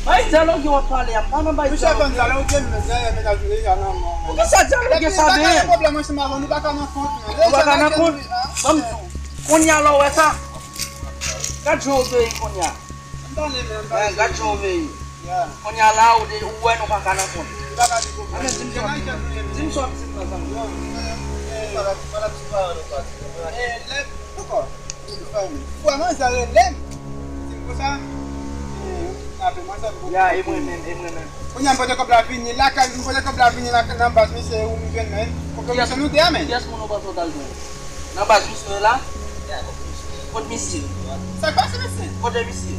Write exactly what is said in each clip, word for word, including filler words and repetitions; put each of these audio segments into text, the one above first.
Bay dyaloge w ap pale a, m pa nan bay dyaloge. Michel Gonzalo, ou gen men, gen men nan vire ya nan mwen. Poukisa dyaloge sa, men? Pwoblèm ansanm avè nou, pa ka nan kont, men. Nou pa ka nan kont. Ban m di w, kounye a la w wè sa. Gad jan w veye kounye a. Gad jan w veye. Kounye a la, ou de, ou wè nou pa ka nan kont. Anben, di m sa w ap di m, di m sa w ap di m nan zanmi. Fwa manzè rele m. Di m konsa, ape manzè m. Ya, e mwen menm, e mwen menm. Kounye a m pote kòb la vini lakay, m pote kòb la vini lakay nan baz misye ou m jwenn men. Kòb la misye nou de a men. Kiyès moun ou panse w t al jwenn? Nan baz misye la? Kot misye? Sa k pase mesye? Kote misye?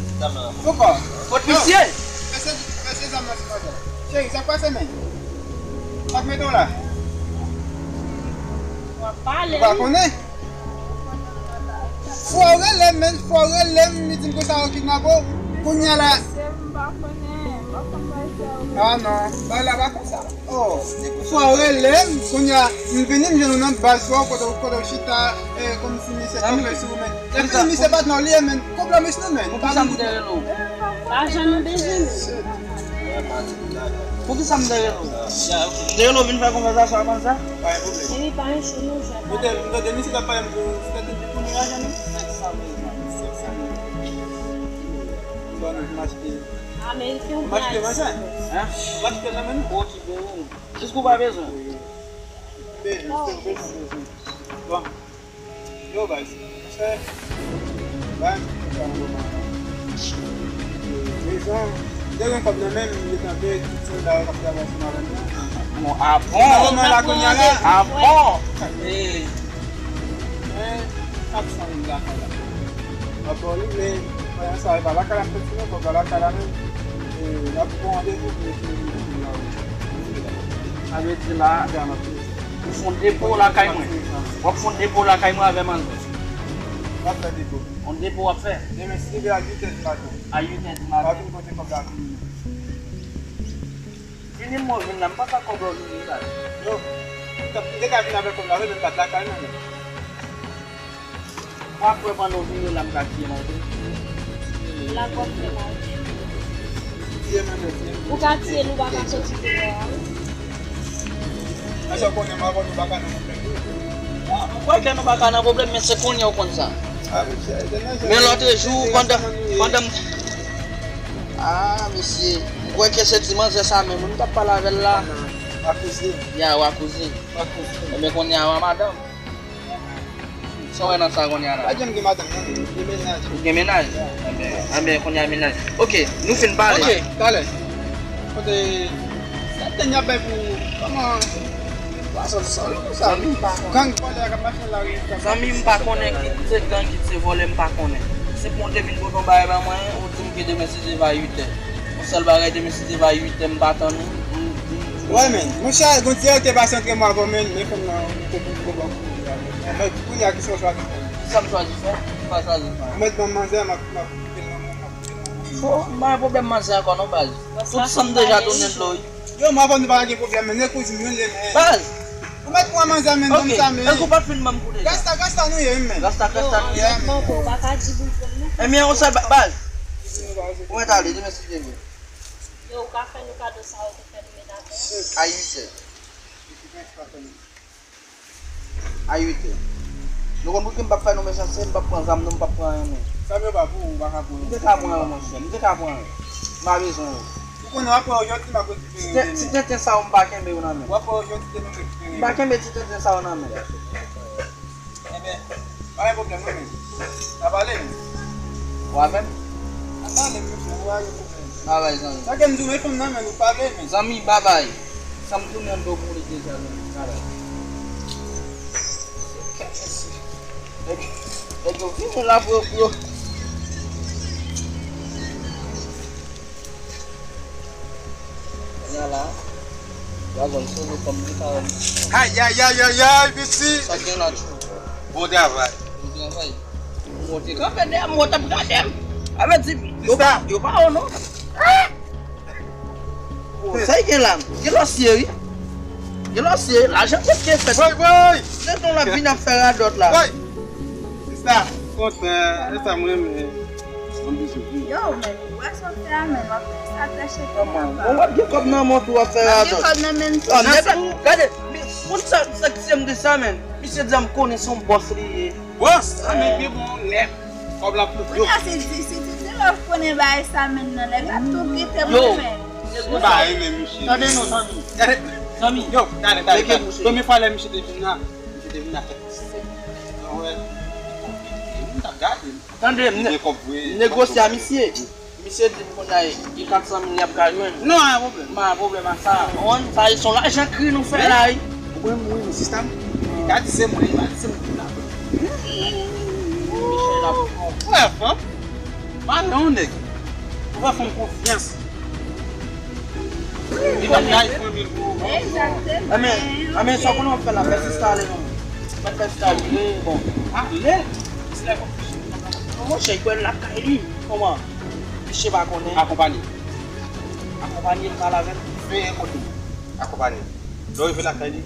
Poukò? Kot misye? Mesye, mesye zam nan sou manzè. Cheri, sa k pase men? Sa k mete w la? W ap pale. Ou pa konnen? Fò w rele m, men, fò w rele m, li di m konsa yo kidnape w. Kounye a la. Ah non, bagay la pa konsa. Oh, fò w rele m, kounye a, m vini, m jwenn ou nan baz fò, kote, kote w chita, eh, kòmsi misye kanpe sou ou, men. Epi misye patnè w li ye, men. Konprann misye nou, men. Poukisa m te rele w? Lajan nou bezwen, men. Poukisa m te rele w? M te rele w vin fè konvèsasyon avan sa? Pa gen pwoblèm. Epi pa yon chou nou jwenn. Kote, m tande misye t ap pale m pou, se te pou nou lajan nou? Senk san mil. Senk san mil. M ban nou, m achte. Ameriken ou byen ayisyen? Hein? M achte l nan men nou. Jis kou pa bezwen. Bezwen, bezwen, bezwen. Bon. Yo, baz. Monchè, bay m sa nan moman an. Rezon, m te gen kòb nan men m, m te tande tout sòlda yo k ap travay ansanm avè m nan. Bon, ah bon? Nan moman la kounye a la. Ah bon? Eh. Men, kat san mil lakay la. M ap ba w li, men, payan sa, e pa lakay la m soti non, kòb la lakay la menm. E, n ap pran randevou pou yo fini vin pou la. Sa vle di la, ou fè yon depo lakay mwen. W ap fè yon depo lakay mwen avè manzè. W ap fè depo. Yon depo w ap fè. Demen, si leve a uit è di maten. A uit è di maten. W ap vin pote kòb la vini. Vini mwen vin la, m pa ka kòb la vini la. Non. M t ap, m te ka vin avè kòb la, wi, men m pa t lakay mwen menm. W ap wè pandan w vini la, m ka tiye manzè. La w ap fè manje. Tiye manzè, tiye manzè. Ou ka tiye, nou pa ka soti deyò a, wi. Paske w konnen m avè w, nou pa ka nan pwoblèm tou. Mwen kwè ke nou pa ka nan pwoblèm, men se kounye a w konn sa. Ah, mesye, men lòt jou, pandan, pandan m Ah, mesye, m kwè ke se ti manzè sa menm, wi, m t ap pale avè l la. Wa kouzin. Ya, wa kouzin. Wa kouzin. Ebyen, kounye a, wa madanm. Sa w wè nan sa kounye a la? Pa janm gen madanm, non, men. Gen mennaj. Ou gen mennaj? Ya. Ebyen, ebyen, kounye a mennaj. Oke, nou fin pale. Oke, talè. Kote, sa te n ap bay pou, kòman, pwason san, sa. Zanmi m pa konnen. Gang vòlè a k ap mache nan lari. Zanmi m pa konnen ki se gang, ki se vòlè, m pa konnen. Se pou w te vin pote yon bagay ba mwen, ou di m ke demen si Dye vle a uit è. Yon sèl bagay, demen si Dye vle a uit è, m pa tann ou. M, m, m. Wè, men, monchè, gon ti erè te pase antre mwen avè w, men, men fanm nan, ou te pou, pou ban kou. Mèt, kounye a, kisa w chwazi fè? Kisa m chwazi fè? M pa chwazi fè. Ou mèt ban m manzè, m ap, m ap kite l nan men w, m ap kite l nan men w. Bon, m pa gen pwoblèm manzè ankò non, baz. Tout san m deja tounen dlo, wi. Yo, m avè w, nou pa gen pwoblèm, men, men kouzin, nou le, men. Baz, Ou mèt pran manzè men, ban m sa men. Oke, tankou w pa t fin ban m kou deja. Rasta, rasta nou ye, wi, men. Rasta, rasta nou ye. Yo, mèt manke, w pa ka di pou l pran non. Ebyen, yon sèl ba-, baz. Ou mèt ale, demen si Dye vle. Yo, ou ka fè nou kado sa yo te fè nou met atè. A uit è. A uit è. Nou konn pou ki m p ap fè nou mechanste, m p ap pran zam nou, m p ap pran anyen, men. Sa m yo pa pou ou, ou pa ka pran. M te ka pran yo, monchè, m te ka pran yo. M pa bezwen yo. Ou konnen w ap wè yo jodi, m ap rekipere yo demen. Ti tenten sa yo m pa kenbe yo nan men. W ap wè yo jodi, demen m rekipere yo. M pa kenbe ti tenten sa yo nan men. Ebyen, pa gen pwoblèm non, men. N a pale, men. Ou a menm? N a pale, men, frè, ou a gen pwoblèm. Babay, zanmi. Sa ke m di w, men fanm nan, men, nou pale, men. Zanmi, babay. Sa m tounen do pou li deja, zanmi. Babay. Nèg, nèg yo vini la pou yo, pou yo. Kounye a la, w a jwenn sou nou kòm li ka wè m. Ay, ay, ay, ay, ay, mesi. Sa gen la, tchou? Bon travay. Bon travay. Mwen te kanpe dèyè m, mwen t ap gade m. Sa vle di, yo pa, yo pa wè w non. Ah! Sa y gen la? Gen lòsye, wi. Gen lòsye, lajan kote fèt. Woy, woy! Se ton l ap vin ap fè radòt la. Woy! Sista, kontrè, e sa m renmen. Yon bizou, wi. Yo, men, ou Sa w fè a, men w ap fè sa trè chè tou, papa. Bon, w ap gen kòb nan men w tou, w ap fè razòt. W ap gen kòb nan men m tou. Ah, nèg la, gade, moun sa, sa ki se m de sa, men. Misye di a m konnen se yon bòs li ye. Bòs? Ah, men byen bon, nèg. Kòb la pou yo. Kounye a, si, si, si, si love konnen bagay sa, men nan nèg la tou kite m, men. Yo, m pa renmen misye. Tande non, zanmi. Zanmi. Yo, tande, tande, tande. Premye fwa lè misye te vin la, misye te vin la fè ti sèk. Mwen, m t ap gade. Tande, m ne- negosye a misye. Misye di m konnya e kat san mil li ap ka jwenn. Non, pa gen pwoblèm. M pa gen pwoblèm ak sa. Ou konprann? Sa e se yon lajan kri nou fè la, wi. Ou konprann, wi, men sista m, li ta di se mwen, li pa di se mwen ki ta pran. Michel ap pran. Ou wè fanm? Pale yon nèg. Ou fè fanm konfyans. Li pa bay fanmi l pou ou. Egzakteman. Anben, anben, sa w konnen w ap fè la, fè sista ale non. Mèt fè sista ale. Bon. Ale? Monchè, kwè lakay li. Kòman? Misye pa konnen. Akonpanye. Akonpanye l, pale avè l. Veye kote. Akonpanye. Lè w rive lakay li,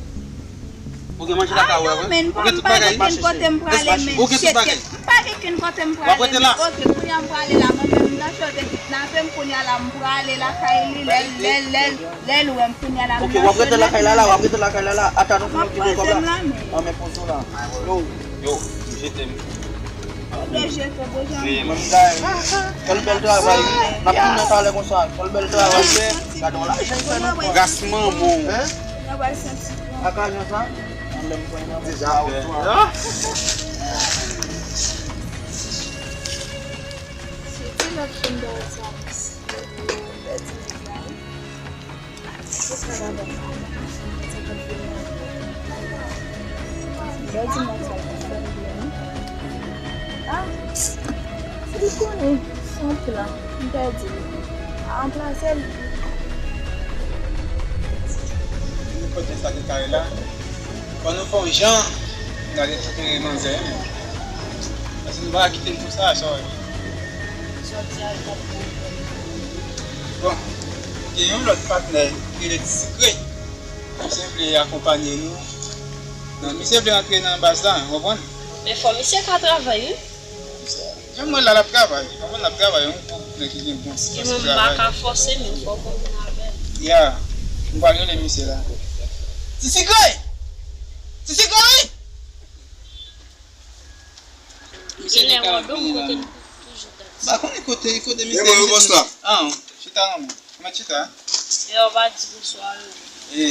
ou gen manje lakay ou, men ou gen tout bagay. M pa gen kenn kote m prale, men shit, m pa gen kenn kote m prale, men oke, kounye a m prale la, mwen menm nan chòt e kidnape m, kounye a la m prale lakay li, lè, lè, lè, lè l wè m, kounye a la m nan chòt. Oke, w ap rete lakay la, la, w ap rete lakay la, la, ata nou fini kite kòb la. An, men poze w la. Yo, yo, m jete m. Fè l bèl travay, wi. N ap tounen talè konsa. Fè l bèl travay. Gade yon lajan li fè nan pòch. Ras manman w. Hein? Ak lajan sa? An lè m pran nan men sa, ou twa. Se ti lòt fanm dèyè sa, pèdi nèg la, wi. Bèl ti mòso a fè m byen. Ah, si l konnen se yon plan, m pèdi l. A ranplase l. Nou kote sa ki kare la. Fò nou fè yon jan, n ale rekipere manzè, men. Paske nou pa ka kite l konsa, sorry. Sòti al pap pran. Bon, gen yon lòt patnè ki rele Ti Sikre. Misye vle akonpanye nou. Non, misye vle rantre nan baz la, w konprann? Men fò misye ka travay, wi. Menm mwen la, l ap travay. Ou konprann, l ap travay, yon gwo nèg ki gen bon sans travay. Mwen, m pa ka fòse, men fò w vin avè l. Ya, m pral rele misye la. Ti Sikre! Ti Sikre, wi! Misye te ka vini la. M pa konnen kote, kote misye. E mwen, bòs la. Ah, chita la, mwen. Mèt chita. Yo, pa di bonswa, yo. E,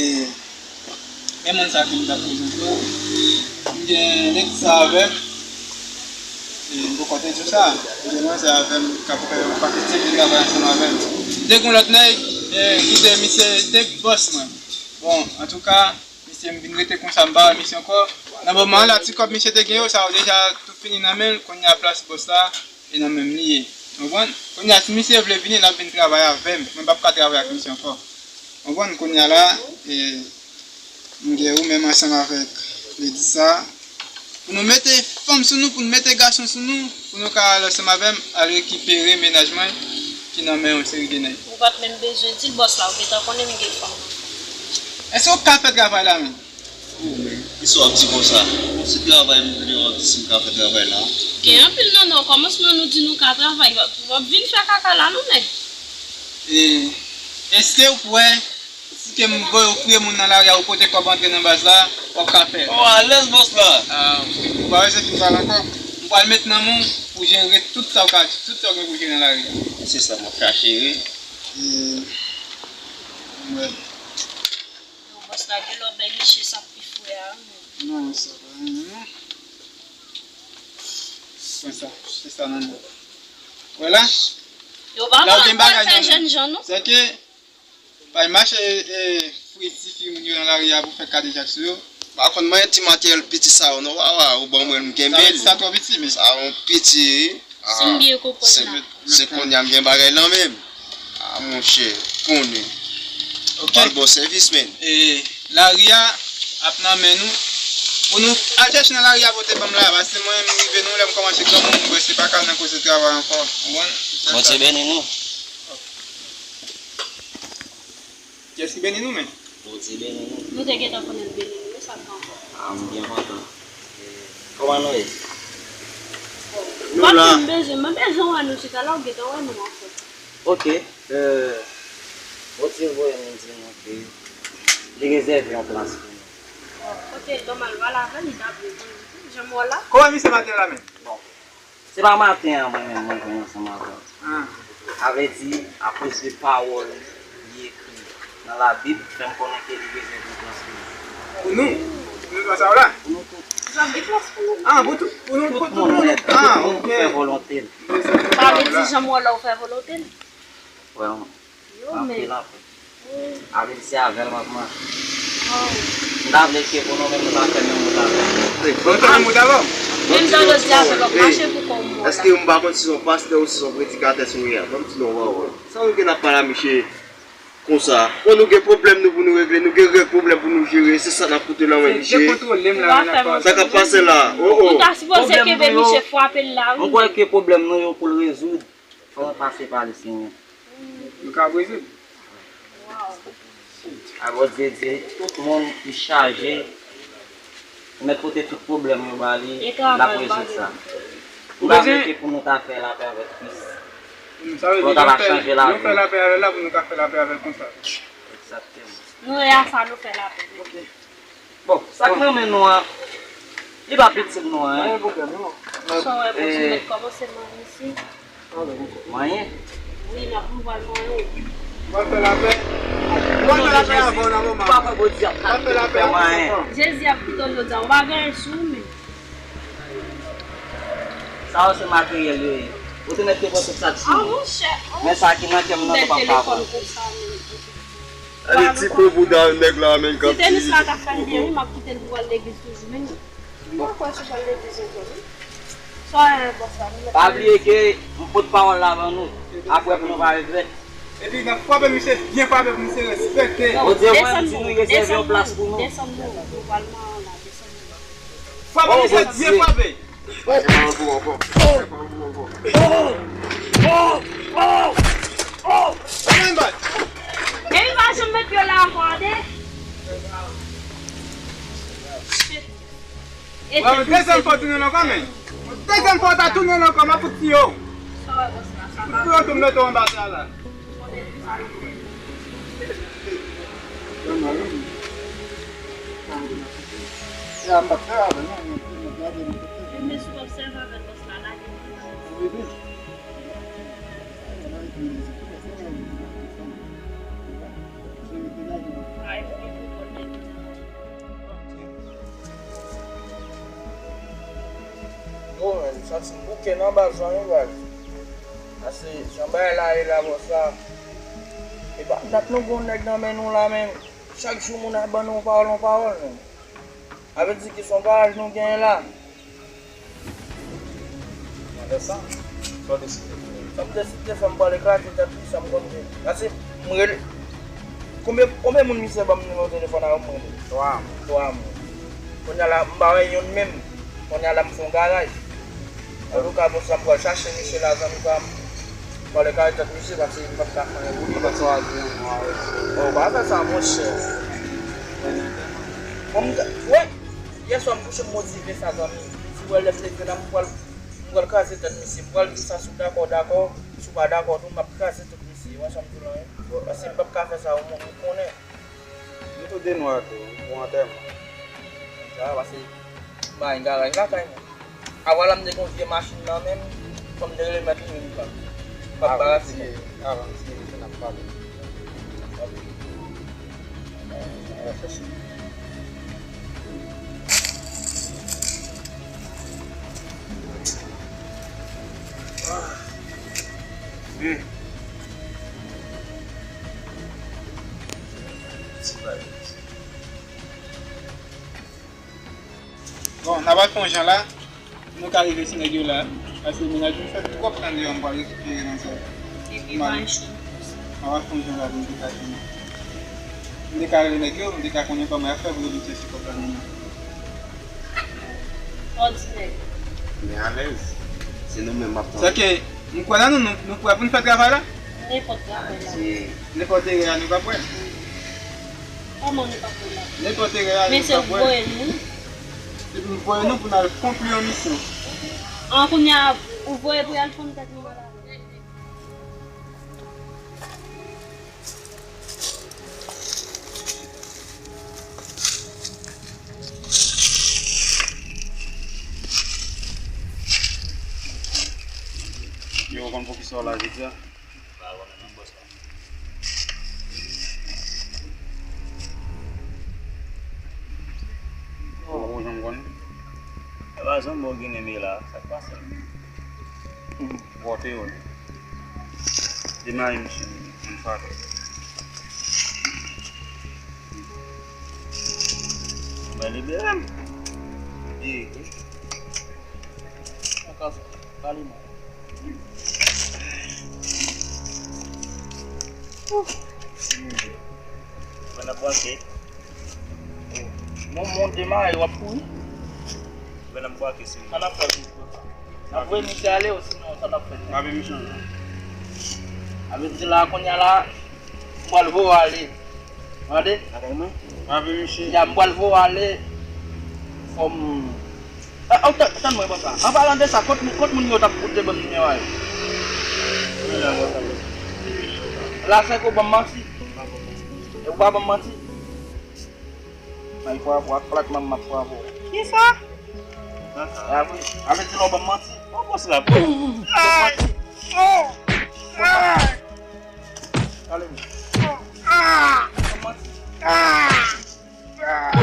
men moun sa ke m t ap prezante w. M gen nèg sa avè m. E, m poko te di w sa. M gen manzè avè m k ap fè yon pakèt ti travay ansanm avè m. Te gen lòt nèg, e, ki te misye te bòs mwen. Bon, antouka, misye, m vin rete konsa, m pa wè misye ankò. Nan moman an la, ti kòb misye te gen yo, sa yo deja tou fini nan men l, kounye a plas bòs la, e nan men m li ye. Ou konprann? Kounye a, si misye vle vini, l ap vin travay avè m. Mwen p ap ka travay ak misye ankò. Ou konprann? Kounye a la, e, m gen ou menm ansanm avèk Ledisa. Pou nou mete fanm sou nou, pou nou mete gason sou nou, pou nou ka al ansanm avè m, al rekipere mennaj mwen ki nan men yon seri de nèg. Ou pa t menm bezwen di l, bòs la, ou gentan konnen m gen fanm. Èske w ka fè travay la menm? Oh, men, kisa w ap di konsa? Se travay m vle w ap di si m ka fè travay la. Gen anpil nan nou, okòmansman nou di nou ka travay. W ap vin fè kaka la non, nèg. E, èske w kwè si ke m voye w fouye moun nan lari a, ou pote kòb antre nan baz la, w ap ka fè l? Oh, alèz, bòs la. Ah, ou pa bezwen fin pale ankò. M pral met nan men w pou jere tout sa w ka, tout sa w gen pou jere nan lari a. Se sa m ap ka jere. E, mwen. Yo, bòs la, gen lè w bay mesye sa pi fre a, wi, men. Non, sa pa anyen, non. Pran sa, se sa nan men. Vwala. Yo pa pran kòl fè jènjan, non. Sèke, bay mache, e, fri tifi moun yo nan lari a pou fè kadejak sou yo. Pa konn manyen ti materyèl piti sa yo, non, wawa, ou ban mwen, m kenbe l. Sa twò piti, men. Sa yon piti, wi. Si m byen konprann la. Se kounye a m gen bagay nan men m. Ah, monchè, konnen. Ok. Pral ba w sèvis, men. E, lari a ap nan men nou. Pou nou al chèche nan lari a pote ban m la, paske mwen, m rive nou, lè m kòmanse granmoun, m prèske pa ka nan koze travay ankò. Ou konprann? Bondye beni nou. Kiyès ki beni nou, men? Bondye beni nou. Nou te gentan konnen l beni nou, men sa k ankò. Ah, m byen kontan. Kòman nou ye? Nou la. M bezwen, mwen bezwen wè nou chita la, ou gentan wè nou ankò. Ok, euh, Bondye voye m di nou ke li rezève yon plas pou nou. Kote l nòmal, pale avè l, li ta vle konn jan m wè la. Kòman misye maten la menm? Bon, se pa maten an mwen menm mwen jwenn ansanm avè l. Ah. Sa vle di, akoz de pawòl li ekri nan Labib, fè m konnen ke li rezève yon plas pou nou. Pou nou? Pou nou twa sa w la? Pou nou tout. Sa gen plas pou nou? Ah, pou tout, pou nou, pou tout moun nèt. Ah, ok. Pou nou fè volonte l. Sa vle di jan m wè la ou fè volonte l? Vrèman. Yo, men. Anpil, anpil. Avè l se avè l m ap mache. Oh. M ta vle ke pou nou menm nou ta fè menm wout avè l. Wi, bon, nou fè menm wout avè w. Menm jan jodi a, w ap mache pou kò w. Èske m pa konn si se yon pastè ou si se yon predikatè sou ye a? Ban m di nou yon pawòl. Sa nou gen n ap pale a misye konsa? Bon, nou gen pwoblèm nou pou nou regle, nou gen règ pwoblèm pou nou jere, se sa n ap koute nan men misye. Sa k ap pase la? Oh, oh. Ou ta sipoze kenbe misye, frape l la, wi. Mwen kwè ke pwoblèm nou yo pou l rezoud. Fò nou pase pa li, Senyè. Nou ka rezoud. A Bondye di, tout moun ki chaje, mèt pote tout pwoblèm yo ba li, l ap rezoud sa. M pa vle ke pou nou ta fè lapè avèk Kris. Pou nou ta va chanje lavi nou. Sa vle di, nou fè lapè avè l la pou nou ka fè lapè avè l konsa. Egzakteman. Nou ye a sa, nou fè lapè. Ok. Bon, sa k nan men nou an, li pa piti non, en. Pa gen pwoblèm, non. Sa w wè, bon, ti mèt kòmanse manyen isi. Manyen? Wi, n ap, nou pral manyen wi. Ou pral fè lapè? Ou pral fè lapè avè w nan moman. Ou pa kwè Bondye ap kalite pou fè manyen? Jezi ap kite w jodi a, ou pa gen anyen sou ou menm. Sa yo se materyèl yo ye. Ou te mèt te pran tout sa ti. Ah, monchè. Men sa ki nan kè m nan, nou p ap ka pran. Gade ti po bouda nèg la, men kap. Si tenis la ta fè l byen, wi, m ap kite l pou al legliz toujou, men non. M pa kwè sou pral legliz ankò, non. Sa w wè bòs la, nou mèt. Pa bliye ke m pot pawòl la ban nou. Apre pou nou pa regrèt. Epi n ap frape misye, byen frape pou misye respekte. Bondye voye m di nou rezève yon plas pou nou. Desann nou, nou pral nan la, desann nou. Frape misye, byen frape. Epi pa janm met pye w la ankò, tande. Dezyèm fwa tounen l ankò, men. Dezyèm fwa w ta tounen l ankò, m ap fout tiye w. Fout tiye w tou, m mete w anba tè a la. Yo, men, m santi m bouke nan baz la, wi, baz. Paske jan bagay la ye la, bòs la, e pa dat nou gon nèg nan men nou la, men chak jou moun ap ban nou yon pawòl, yon pawòl, men. Sa vle di ki se yon garaj nou genyen la. Mwen fè sa. Sa w deside fè? Sa m deside fè, m pral ekraze tèt li, sa m konn gen. Paske m rele. Konbyen, konbyen moun misye ban m nimewo telefòn a yo, m rele? Twa moun. Twa moun. Kounye a la, m pa wè youn menm. Kounye a la, m fè yon garaj. Antouka, bon, sa m pral chache misye la, zanmi pa m. M pral ekraze tèt misye, paske m p ap ka fè anyen pou li. Ou pa fè sa, monchè. Bon, m, wè, yè swa m kouche, m motive sa, zanmi. Si w wè lè m leve la, m pral, m pral kraze tèt misye. M pral di sa, si w dakò, w dakò. Si w pa dakò tou, m ap kraze tèt misye. Ou wè sa m di w la, wi. Paske m p ap ka fè sa, ou, ou konnen. Nou tou de nwa tou, pou antèman. Sa, paske m pa gen garaj lakay mwen. Apre la, m te gen yon vye machin nan men m, fò m te rele mèt li menm pa. M p ap barase mèt. Avan m siye, avan m siye, misye n ap pale. Bon, n a pral fè yon jan la. Nou ka rive sou nèg yo la, paske mennaj mwen fè twòp tan deyò, m pral rekipere nan sa. Epi pa echwe. Mwen ap fè yon jan la pou m te ka jwenn. M te ka rele nèg yo, m te ka konnen kòman y ap fè pou yo vin chèche kòb la nan men. Òdinè. Men alèz. Se nou menm m ap tande. Sa ke, m kwè nan nou, nou, nou prè pou n fè travay la? Nenpòt travay la. Nenpòt erè a nou pa prè. Kòman nou pa prè la? Nenpòt erè a nou pa prè. Men se ou voye nou. Epi m voye nou pou n al konpli yon misyon. An, kounye a, ou voye pou y al fann tèt nou malad. Sa w la jodi a? Pa konnen non, bòs la. Oh, ou janm konnen? E pa janm bon Ginen me la, sa k pase? Bò te yo. Demare misye, moun fache. Mwen libere m. Ye. Pale non. Mwen ap brake. Bon, monte ma, w ap kouri. Mwen ap brake, si. Sa n ap fè? N ap voye misye ale, osinon sa n ap fè? Frape misye. Sa vle di la, kounye a la, m pral voye w ale. Tande? Lakay mwen? Frape misye. Ya, m pral voye w ale. Fò m Ah, oh, tann, tann mwen, papa. An palan de sa, kot, kot moun yo t ap koute bann nimewo a yo? La, se ko ban m manti. E ou pa ban m manti? Ay, pwa, pwa, plat manman, pwa, pwa. Kisa? Ah, wi. Avè di lè w ban m manti. Bon, bon, se la. Ay! Oh! Ay! Kale m. Ban m manti. Ah! Ah!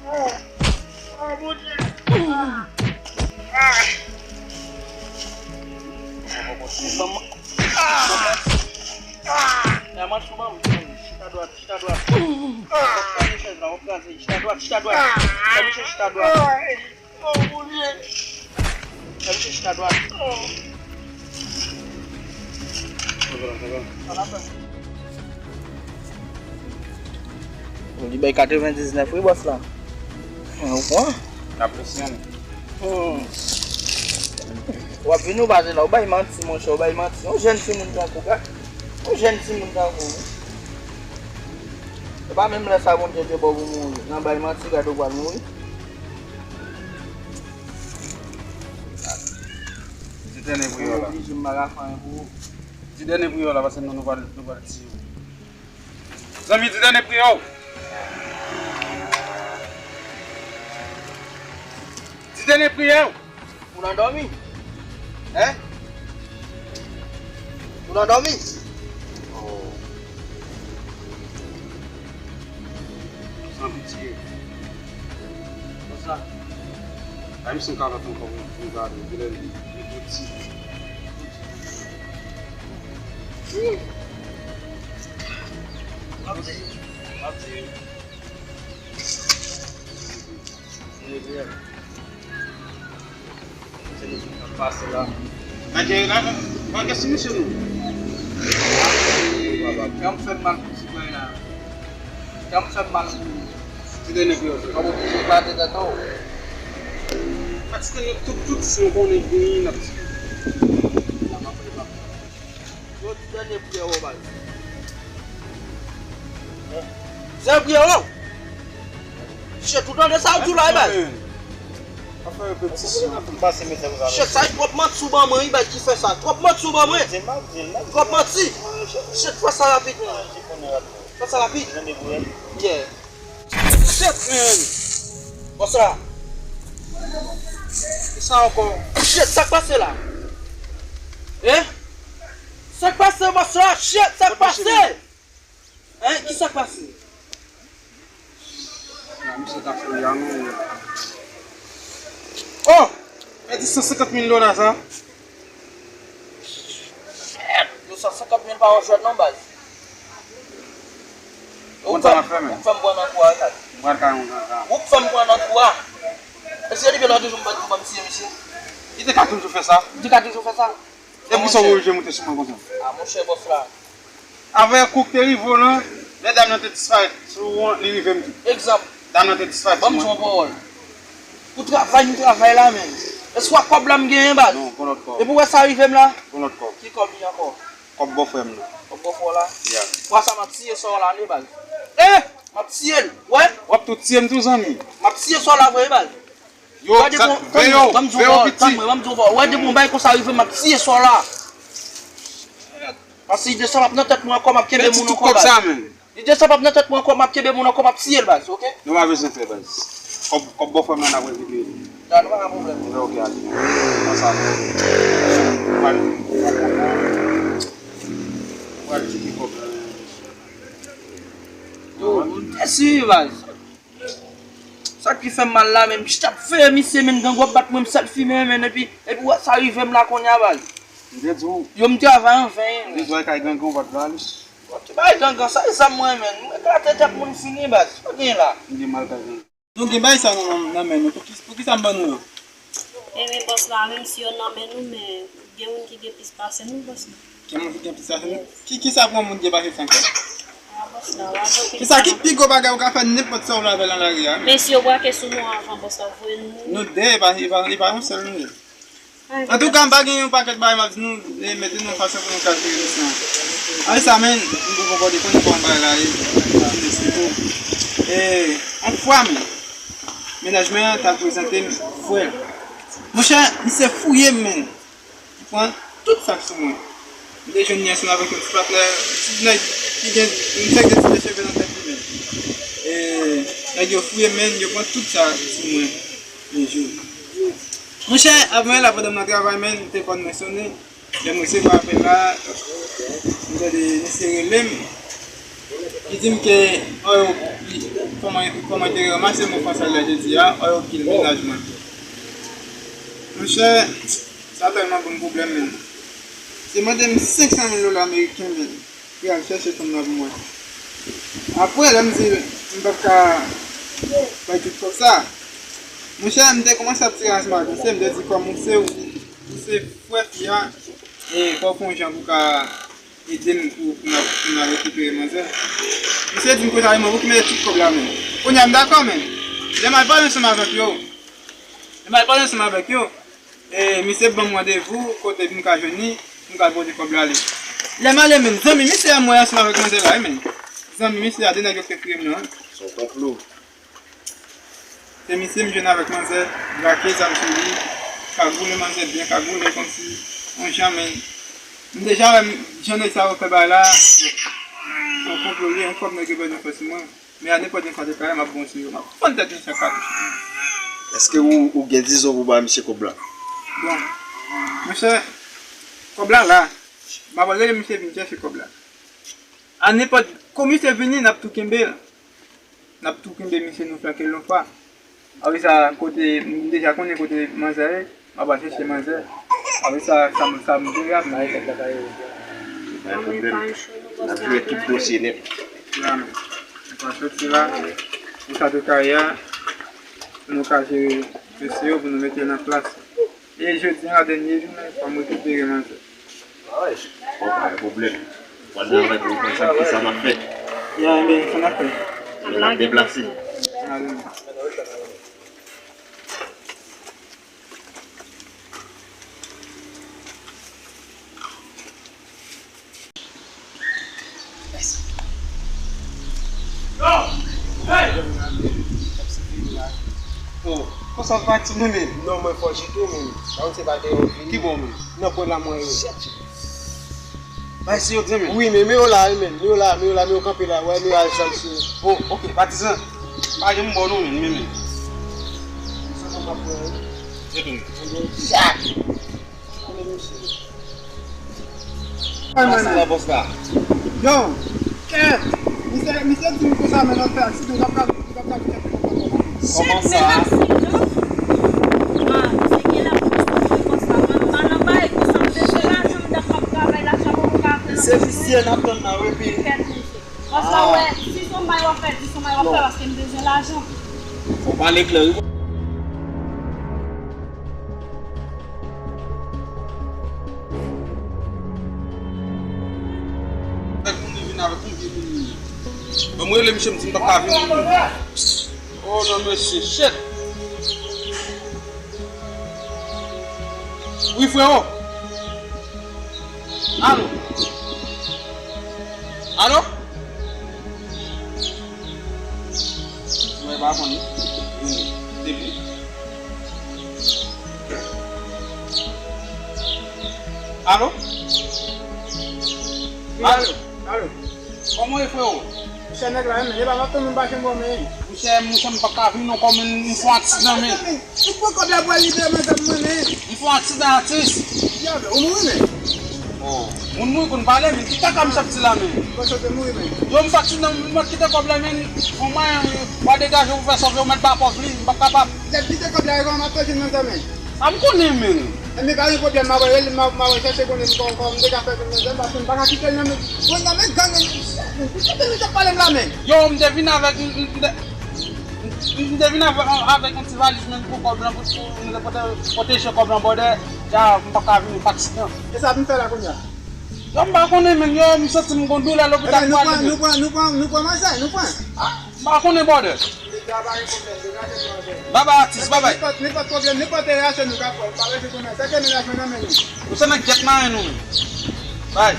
Oh! Oh, Bondye! Ah! Ah! Ban m, ah! Ah! Chita dwat, chita dwat. W ap kraze chèz la, w ap kraze. Chita dwat, chita dwat. Fè misye chita dwat. Oh, Bondye! Fè misye chita dwat. Oh. Ou di bay katrevendiznèf wi, bòs la. Ou pran? N ap presyon. Hmm. W ap vin ou pa la, ou bay manti, monchè, ou bay manti. Yon jèn timoun tankou, gad. Yon jèn timoun tankou ou. E pa menm lè sa Bondye te ba w pou mouri. Nan bay manti, gad ou pral mouri. Di dènye priyè w la. Oblije m pa ka fè anyen pou ou. Di dènye priyè w la, paske nou, nou pral, nou pral tiye w. Zanmi, di dènye priyè w. Di dènye priyè w. Ou nan dòmi? Hein? Ou nan dòmi? Oh. San pitye. Konsa. Ay, m sou kalòt ankò, m, m gade, bilè li, li piti. M ap di, m ap di. Se li ki ap pase la. Gade la, gade si misye nou. Kè m fè m mal pou ti bway la. Kè m fè m mal pou. Ti dènye priyè w fè. M ap oblije eklate tèt ou. Paske nou tout, tout, si nou konnen vini, n ap tiye. Yo di dènye priyè w, baz. Dènye priyè w. Shit, ou tande sa w di la, baz? Ap fè repetisyon. Shit, sa e twòp manti ou ban mwen, wi, baz, ki fè sa. Twòp manti ou ban mwen. Twòp manti. Shit, fè sa rapid. Fè sa rapid. Yeah. Shit, man. Bòs la. Ki sa ankò? Shit, sa k pase la? Hein? Sa k pase, bòs la? Shit, sa k pase? Hein? Ki sa k pase? Nan, misye ta fè ya nou. Oh! Pèdi san senkant mil dola sa. Yo, san senkant mil pa yon jwèt non, baz. Ou k fè m, ou k fè m pran nan kou a, gad. Ou k fè m pran nan kou a. Èske depi lè w toujou m bat pou ban m tiye misye? Li te ka toujou fè sa. Li te ka toujou fè sa? Depi sa w oblije moute sou mwen konsa. A, monchè, bòs la. Avè kou k te rive w lan, lè dam nan te disparèt sou ou an, li rive m tou. Egzanp. Dam nan te disparèt sou mwen. Ban m di w yon pawòl. Pou travay m travay la, menm. Èske w wè kòb la m genyen, baz? Non, gon lòt kòb. Epi w wè sa rive m la? Gon lòt kòb. Ki kòb li ankò? Kòb bòfrè m nan. Kòb bòfrè w la? Yeah. Fwa sa m ap tiye sò w la, ale, baz. Eh! M ap tiye l, wè? W ap tou tiye m tou, zanmi. M ap tiye sò w la vre, baz. Yo, gade sa, bon, veye w, tann mwen, veye w, piti. Tann mwen, ban m di w, wè, depi yon bagay konsa rive, m ap tiye sò w la. Paske ide sa p ap nan tèt mwen ankò, m ap kenbe moun ankò, baz. Ide sa p ap nan tèt mwen ankò, m ap kenbe moun ankò, m ap tiye l, baz, oke? Nou pa bezwen pè, baz. Kòb, kòb bòfrè m nan, n ap regle li. Da, nou pa gen pwoblèm. Ok, ok, ale. Konsa. Pral, pral tcheke kòb la. Yo, m te sibi baz. Sa ki fè m mal la menm, m t ap veye misye menm, gangan ap bat mwen, m sot fimen menm, epi, epi wè sa rive m la kounye a baz. M te di w. Yo, m travay an ven. M te di w al kay gangan, w pa t vle ale. Bon, ti bagay gangan, sa e zam mwen menm, m eklate tèt moun fini baz, sa gen la. M gen mal kay gangan. Nou gen bagay sa nan, nan men nou. Pou ki, pou ki sa m ban nou yo? Ebyen, bòs la, menm si yo nan men nou, men gen moun ki gen plis pase nou, bòs la. Gen moun ki gen plis pase nou? Yes. Ki, ki sa pou yon moun gen pase senk an? Ah, bòs la, w a jwe. Se sa ki pi gwo bagay ou ka fè nenpòt sa ou vle avè l nan lari a. Men si yo brake sou nou anvan, bòs la, voye nou. Nou de, e pa, e pa, e pa yon sèl nou ye. Antouka, m pa gen yon pakèt bagay m ap di nou, e mete nou fason pou nou ka jere misyon an. Avèk sa, men, m pou kòkòde konn kòman bagay la ye, m fin eksplike w. E, yon fwa, men, mennaj mwen an t al prezante m frè l. Monchè, misye fouye m, men. Li pran tout sa k sou mwen. M te jwenn li ansanm avèk yon ti patnè, ti nèg ki gen yon nèg de ti cheve nan tèt li, men. E, nèg yo fouye m, men, yo pran tout sa sou mwen. Yon jou. Monchè, apre la, pandan m nan travay, men, telefòn mwen sonnen. Lè m resevwa apèl la, m tande misye rele m. Li di m ke, ò, yo, li, kòman, kòman te ranmase mo fransè la jodi a, ò, yo kil mennaj mwen. Monchè, sa tèlman ban m pwoblèm, men. Li mande m senk san mil dola ameriken, men. Pou y al chèche fanm nan pou mwen. Apre, lè m di m p ap ka bay tout kòb sa, monchè, m te kòmanse ap tire ansanm avèk misye, m te di kòm ou se, ou se frè fi a, e fò w fè yon jan pou w ka ede m pou, pou n a, pou n a rekipere manzè. Misye di m konsa, e mwen pou ki mete tout kòb la menm. Kounye a m dakò menm. Lè m al pale ansanm avèk yo, lè m al pale ansanm avèk yo, E, misye ban m randevou kote pou m ka jwenn li, pou m ka pote kòb la ale. Lè m ale menm, zanmi misye a m wè ansanm avèk manzè la, wi, men. Zanmi misye a, de nèg yo k te fouye m nan, wi. Se yon konplo. Se misye m jwenn avèk manzè, brake zam sou li, kagoule manzè byen kagoule, kòmsi yon jan, men. M deja wè m, jan nèg sa yo fè bagay la, se yon konplo li ye, yon kòb nèg yo bezwen fè sou mwen. Men a nenpòt jan sa te ka ye, m ap bon sou yo. M ap fann tèt misye ak katouch. Èske ou, ou gen dizon pou bay misye kòb la? Bon, monchè, kòb la la. M ap rele misye vin chèche kòb la. A nenpòt, kou misye vini, n ap tou kenbe l. N ap tou kenbe misye, nou flanke l yon fwa. Apre sa, kote, m deja konnen kote manzè ye, m ap al chèche manzè. Apre sa, sa m, sa m dwe ap. N ap jere tout dosye nèt. La, men. Nou pral soti la, pou sa te ka ye a, pou nou ka jere dosye yo, pou nou mete yo nan plas. E jodi a, dènye jounen, fò m rekipere manzè. Bon, pa gen pwoblèm. Pral nan rèd, ou konn sa, ki sa n ap fè. Ya, men, sa n ap fè. Men n ap deplase. N ale. Oh, konsa w pati, men, men. Non, mwen fò jete, men. Sa yo se pa te yon vini. Ki bò, men? Nan pwen la, mwen yo. Bay si yo di, men. Wi, men, men yo la, men. Men yo la, men yo la, men yo kanpe la. Wè, men yo al zam sou. Oh, ok, patizan. Pa gen m bò, non, men, men, men. Se pou m ap pran, wi. Se tou. Sa. Bòs la, bòs la. Yo, kèt. Misye, misye di m konsa, men nan fè aksidan, l ap ka, l ap ka kite. Kòman sa? Ah, misye gen la fòs konsa, man. Pa nan bagay konsa, m bezwen lajan, m t ap travay lajan pou m ka fè. Se misye n ap tann nan, wi, pi. Kèt, misye. Bòs la, wè, si se yon bagay w ap fè, di se yon bagay w ap fè, paske m bezwen lajan. Fò w pale klè, wi. Avèk moun li vin avèk yon vye moun li ye. Bon, mwen rele misye, m di m p ap ka vini. Oh non, mesye, shit. Wi, frewo. Alo? Alo? Mwen pa konn. Depi. Alo? Alo? Alo? Kòman w ye, frewo? Monchè, nèg la, men, e pa m ap tann ou, m pa janm wè w, men. Monchè, monchè, m p ap ka vin non, kòm m fè yon aksidan, men. Ou pran kòb la pou al libere manzè m, men. M fè yon aksidan, atis. Ou mouri, men. Oh, moun mouri konn pale, men ki kaka m sot di la, men. Mwen sot mouri, men. Yo, m sot nan, m kite kòb la, men. Fò mwen, w a degaje ou fè sòf yo, mèt ba pòv li, m p ap kapab. Lè m kite kòb la, e kòman m ap fè jwenn manzè, men? A m konnen, men. Enben, pa gen pwoblèm, m a wè, m a, m a wè chèche konnen kò, kò, m deja fè jwenn manzè, paske m pa ka kite l nan men, mwen nan men gang, men. Ki kote misye ap pale m la, men? Yo, m te vin avèk, m, m, m te M te vin avè, avèk yon ti valiz, men, pou kòb lan, pou, pou nou te pote, pote che kòb lan bòdè, ja, m pa ka vini pa aksidan. E sa pou m fè la kounye a? Yo, m pa konnen, men, yo, m santi m gon doulè lopital. Ebyen, nou pran, nou pran, nou pran, nou pran manzè, nou pran. Ah, m pa konnen, bòdè. Deja pa gen pwoblèm, deja se manzè. Babay, atis, babay. Nenpòt, nenpòt pwoblèm, nenpòt reyaksyon nou ka pran, pa rete kounye a. Sa ke mennaj mwen nan men nou. Ou se nan gyèt mayen nou menm. Bay.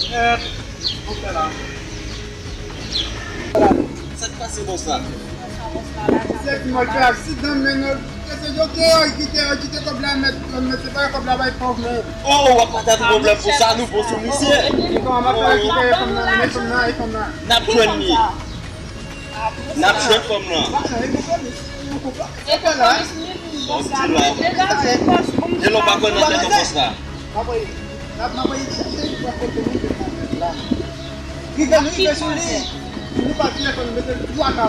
Gyèt. Ou fè la. Sa k pase bòs la? Se ki mwen fè aksidan, men nou, se yo te, yo kite, yo kite kòb la, mèt, mèt, se pa kòb la bay pòv, men. Oh, w ap pataje pwoblèm pou sa, nou bon sou misye. Kòman m ap fè kite fòm nan, men fòm nan, e fòm nan. N ap jwenn li. N ap jwenn fòm nan. Sa w di la. E lè w pa kwè nan tèt yon bòs la. Rive, rive sou li. Nou pa telefòn, mete twa ka.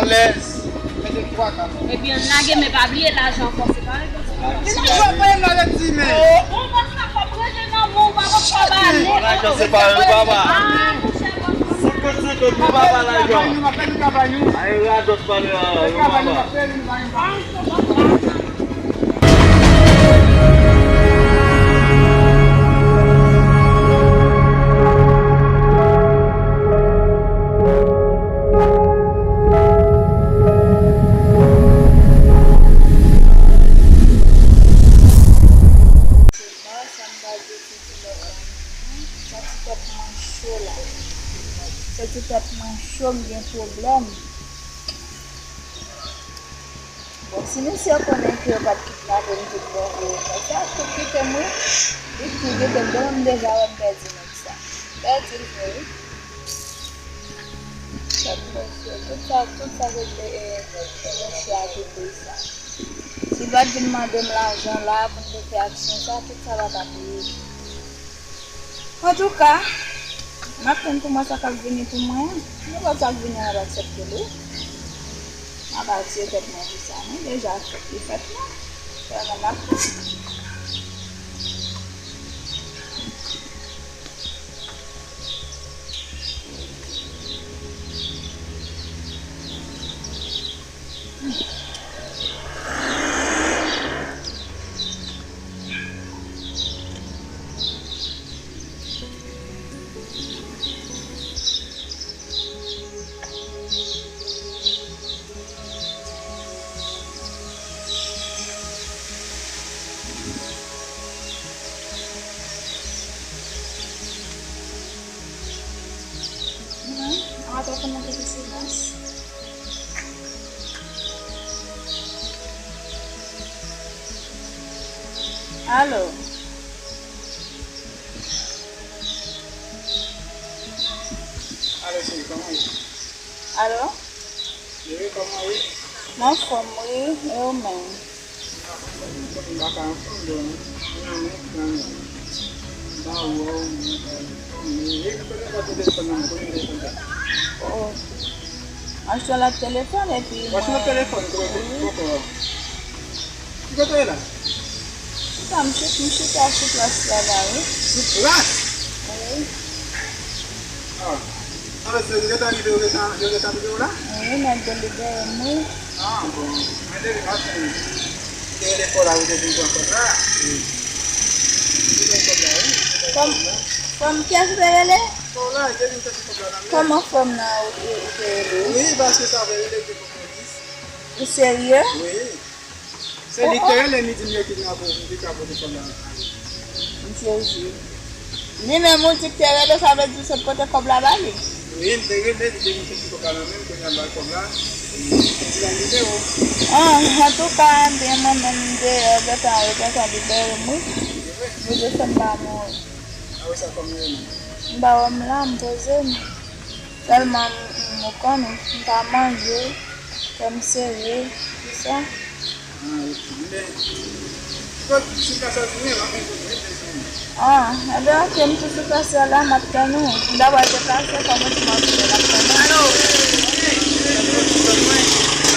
Alèz. Mete twa ka. Ebyen, lage, men pa bliye lajan ankò, se pa yon ti bagay. Bon, bòs la, kòb rete nan men w, pa kòb pa ba ale. Lajan se pa yo, papa. Ah, monchè, bòs la. Senkant senkant, nou pa ba lajan. Ay, radòt pale a, yo papa. Sa m ta di ti lòt la, non. Santi tèt mwen cho la. Santi tèt mwen cho, m gen pwoblèm. Bon, si misye konnen ke yo pa t kidnape m tout bon vre, konsa, tou kite m, wi. Li tou kite m, bon, m deja wè m pèdi nèg sa. M pèdi l vre, wi. Tèt mwen cho, tout sa, tout sa se te, e, e, mesye a ki te sa. Si l pa t vin mande m lajan la pou m te fè aksyon sa, tout sa pa t ap rive. Antouka, m ap tann pou mwen sa k ap vini pou mwen an. Nenpòt sa k vini an, m ap aksepte l, wi. M ap atire tèt mwen pou sa. Mwen deja fèt li fèt la. Sèlman m ap tann. Mwen, an ap fè mwen kite silans. Alo? Alo, cheri, kòman w ye? Alo? Wi, kòman w ye? M anfòm, wi, e ou menm? M anfòm, m pa ka anfòm, bon, m nan men gang yo. M pa wè w, m pa wè w. E kote w te pran telefòn nan men, kote w te pran sa? Oh. M achte yon lòt telefòn epi mwen. W achte yon lòt telefòn, kote, kote, kote w? Ki kote w ye la? Sa, m chita, m chita sou plas la, la, wi. Sou plas? Wi. Ah. Alò, se yo gentan rive, yo gentan, yo gentan rive w la? Wi, nèg yo libere m, wi. Ah, bon. Mwen te vin paske m te rele fò la, ou te vin pran kòb la. Wi. Ou te pran kòb la, wi. Ou te pran kòb la. Kòm, kòm kiyès ou te rele? Fò la, ou te vin chèche kòb la nan men. Kòman fò m nan ou, ou, ou te rele? Wi, paske sa fè rele te pou polis. Ou serye? Wi. Se li te rele m, li di m yo kidnape w, m te ka pote kòb la. M sezi. Li menm ou di k te rele, sa vle di w sot pote kòb la ba li? Wi, m te rele, li te di m sot pote kòb la nan men m, kounye a m ba l kòb la, m di l al libere w. Ah, antouka, ebyen, mwen menm, m deyò, gentan, yo gentan libere m, wi. Bondye fè m pa mouri. A wi, sa kòm yo ye menm? M ba w m la, m poze m. Sèlman, m, m, ou konnen, m pa manje, kè m sere, tout sa. Ah, ok. Men, Sou Kastèl Tounen, m ap vin sou Kastèl Tounen. Ah, ebyen, oke, m tou sou Kastèl la, m ap tann ou. M ta pral deplase, fò mwen di m ap vini, m ap tann ou.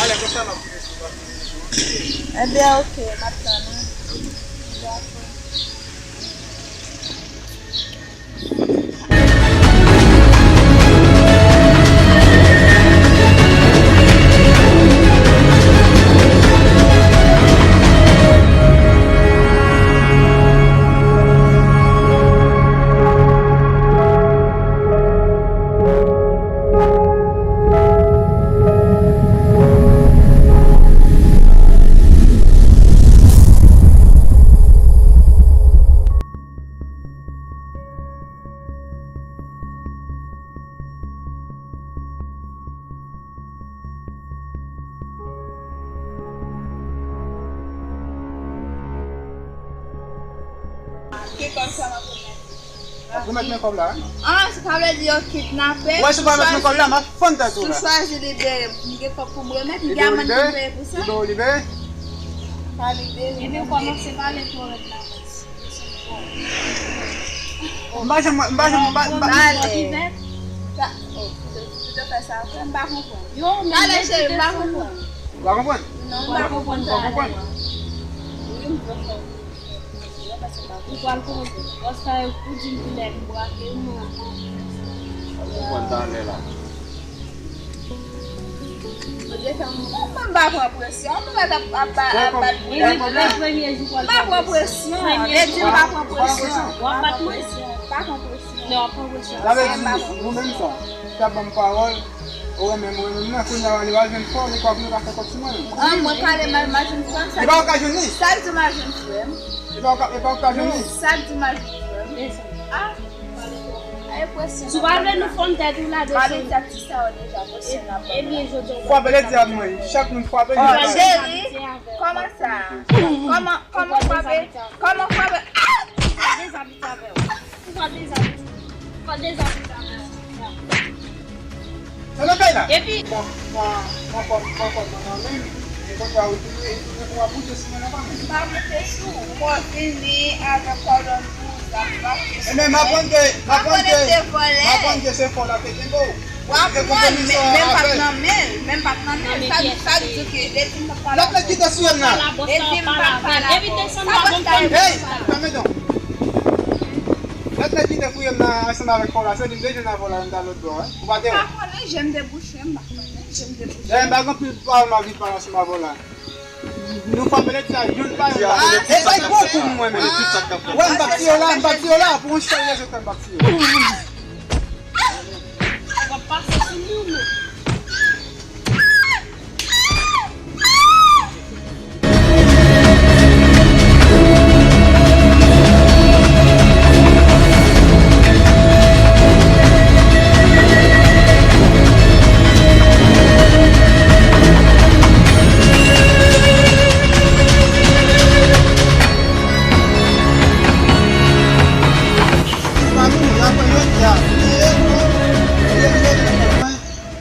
Alè, konsa m ap vini sou Kastèl Tounen. Ebyen, oke, m ap tann ou. Dakò. Ki kòb sa m ap remèt? W ap remèt mwen kòb la, wi. Ah, sa vle di yo kidnape. Wè, si w pa remèt mwen kòb la, m ap fann tèt ou la. Si w chwazi libere m, m gen kòb pou m remèt, m gen amann pou m peye pou sa. Libere w libere? Pa libere. Ebyen, w kòmanse pale twò rèd la. M pa janm, m pa janm, m pa, m pa. Ale. Sa, oh, ou te, ou te fè sa vre? M pa konprann. Yo, men ale, cheri, m pa konprann. Ou pa konprann? Non, m pa konprann sa. Ou pa konprann? Wi, m konprann. Ou pral koze. Paske ou di m kilè m brake, mwen. Ou konprann talè la. Mwen pa pran presyon. Mwen mèt ap, ap, ap, ap bat. Wi, wi, premye jou pral pran presyon. M pa pran presyon. Lè di m pa pran presyon. W ap bat mwen? Pa pran presyon. Non, w ap pran presyon. Sa vle di, ou menm sa, ou t ap ban m pawòl, ou renmen m, ou renmen m nan, kounye a li pral jwenn fò, li pa vle pa fè kòb sou mwen. Ah, mwen pale mal, m al jwenn frè m. Li pa ka jwenn li. Sa l di m al jwenn frè m. Li pa ka, li pa ka jwenn li. Sa l di m al jwenn frè m. Ah. Si w pa vle nou fann tèt ou la desann. Ebyen, jodi a w frape lè di a mwen. Chak moun frape li. Oh, cheri, kòman sa? Kòman, kòman frape? Kòman frape? Ah! Ou pa dezabite avè w. Ou pa dezabite. Ou pa dezabite avè w. Sa nan kay la? Epi. Bon, bon, bon, bon, bon, bon, bon, bon, men, men kounye a, ou tounen, ou tounen pou w ap moute sou mwen nan pa men. M pa moute sou ou, mwen vini avèk kòdòn pou w, zam, m pa moute sou ou. E men, m aprann ke, m aprann ke, m aprann ke se fò l ap te kenbe w. W aprann, men, men m pa t nan men l, men m pa t nan men l, sa, sa di ke, li di m pa t pale avè w. Lòt nèg ki te sou m nan. Li di m pa t pale avè w. Evite sanble avè m. Hey, fèmen don. Lòt nèg ki te fouye m nan ansanm avèk fò la, se li m te jwenn avè w la, menm nan lòt bò, wi. Ou pa te wè. M pa konnen, je m debouche, m pa konnen, je m debouche. Dayè, m pa gen anpil pawòl m ap vin pale ansanm avè w la. Nou frape lè di a, youn pa youn la. E bay gwo kou pou mwen menm. Wè, m p ap tiye w la, m p ap tiye w la, pou yon sèl rezon fè m p ap tiye w. W ap pase sou li ou non?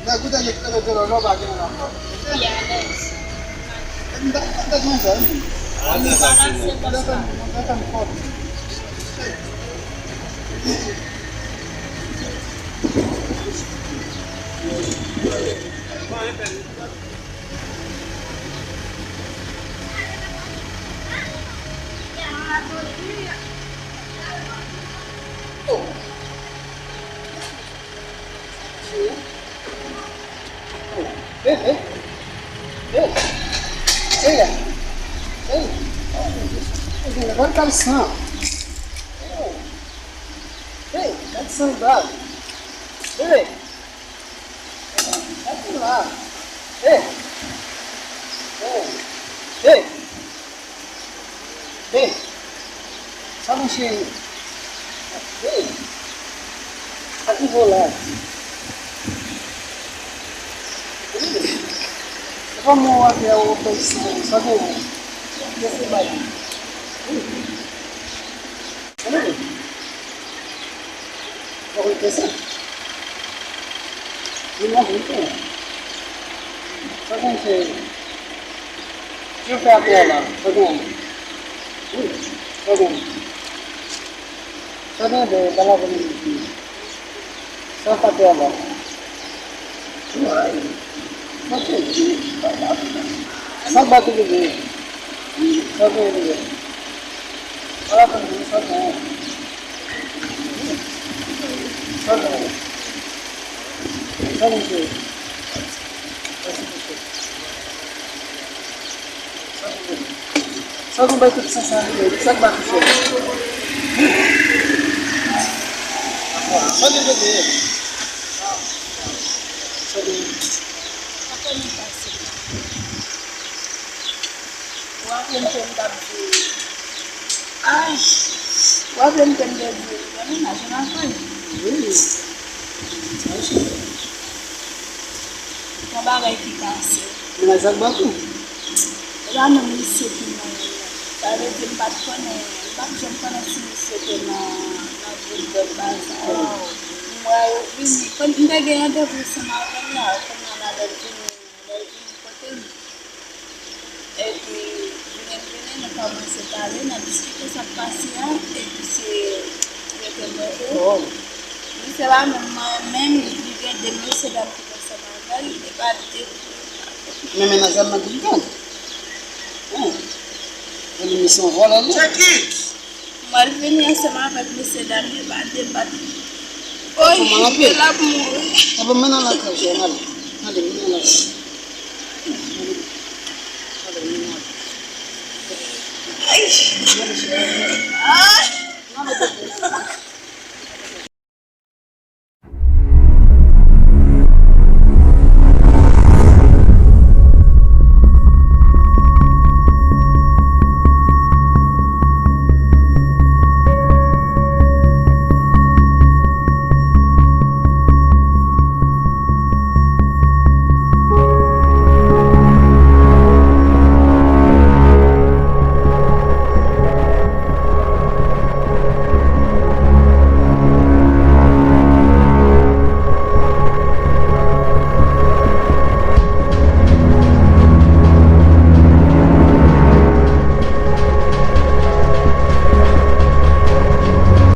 Nèg ou te gen kite de lòlò pa gen nan kò. Epi m ta, m ta jwenn sa, wi. An nou balanse bòs la. M ta fè m kòb. Oh. Hey, hey, hey, hey, hey, hey, gad san. Hey, hey, gad san bag. Hey, gad la. Hey, hey, hey. Hey, sa mwen cheri? Hey, sa ki vo la? Hey, se pa mwen w ap fè sa, sa gen yon. Lese bay. Hey. Hey. Ou rete sa? Li nan vin tou. Sa gen cheri? Ki w fè atè a la? Sa gen? Wi, sa gen. Sa gen de, pa la vini. Sa pa te ala. Sa ba te bebe. Sa gen de. Pa la vini, sa gen. Sa gen. Sa gen. Sa gen. Sa gen bay tout sa, sa gen, sa gen ba tout sa. Sa gen bebe. Sa gen. Ou raple m ke m t ap di, ay, ou raple m ke m te di w, gen mennaj ou nan kay? Wi. Sa se yon bagay ki pase. Mennaj ak Bakou? E pa menm misye ki nan, sa vle di m pa t konnen, m pa t janm konnen si misye te nan, nan gwoup dòt bagay sa yo. M wè yo vini. Kon m te gen randevou ansanm avè l la, kounye a lè l vini, lè l vini kote m. Epi, vini, vini, nou kòmanse pale, n ap diskite sa k pase a, epi se rete m rete. Oh. Misye pa menm mwen menm, li gen de mesye dam ki t ansanm avè l, li pa de. Men mennaj la nan brigad. Hein. E li misyon vòlè li. Check it! Mwen vini ansanm avèk mesye dam yo pa debat. Oy, fè l ap mouri. Epi mennen l lakay, Jè, ale. Ale, mennen l lakay. Ale, mennen l lakay. Ay. Ale, Jè. Ah! Ale, bebe.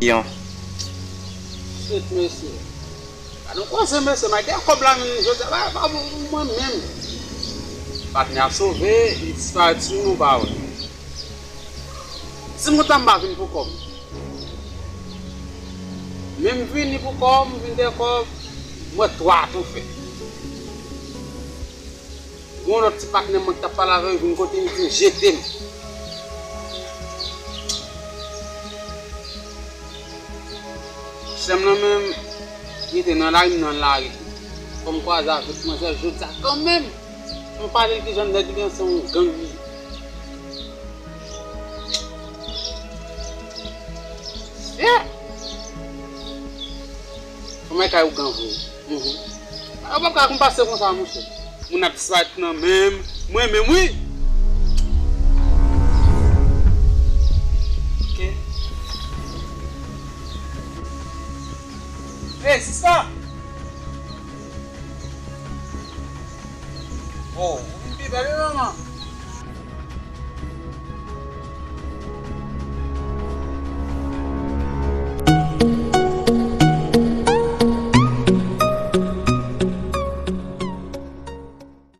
Yon. Shit, mesye. Pa nou koze, mesye, m a gen kòb la, men jodi a, pa, pa pou mwen menm. Patnè a sove, li disparèt sou nou, pa wè. Si m kontan m pa vin pou kòb. Men m vini pou kòb, m vin dèyè kòb, m wè twa tou fè. Gon lòt ti patnè mwen ki t ap pale avè l vin kote m, li di m jete m. Sè m nan menm, li te nan lari, m nan lari tou. Fò m kwaze avèk manzè jodi a kanmenm. Fò m pale l kijan nèg li ansanm yon gang li ye. Yeah! Kòman e ka ougan vre? Mhm. Ou p ap ka konn pase konsa, monchè. Moun ap disparèt nan men m, mwen menm, wi. Ok. Hey, sista! Oh, ou vin pi bèl, wi, manman.